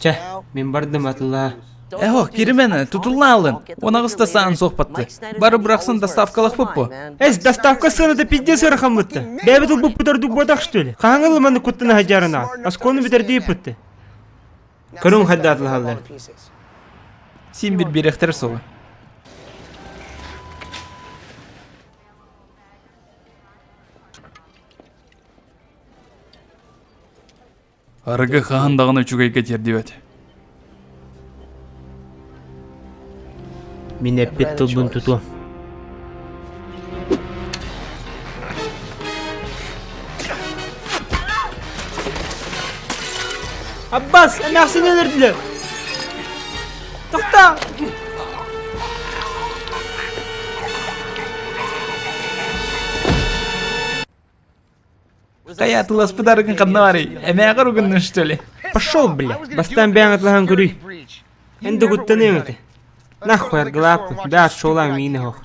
Чэ, мин бардым атыллаа. Эһо, киримэн, тутулла алын. Унаҕыста саан суохпатты. Бары бырахсын доставкалахпыт бу. Эс, доставка сыаната пиздец ыарахаммытты. Бэйэбит ылбыппыт ордук буотах что ли? Хаһан ылыманы куттана садьарына. Оскуоланы бүтэрдии ыппытты. Көрүҥ хайдаатылаһаллар. Син бир биэрэхтэр суоҕа. Арыгы хаһан даҕаны үчүгэйгэ тиэрдибэт. Мин эппит тылбын тутуом. Аббас, эмээхсини өлөрдүлэр! Тохтоо! Хайа атыласпыт арыгын ханна барый? Эмээҕэр угуннун что ли? Пошел, бля! Бастаан бэйэҥ атылаһан көрүй. Эн да куттаныаҥ этэ. Нахуй аргылааппын, бээ шола миинэ хоох.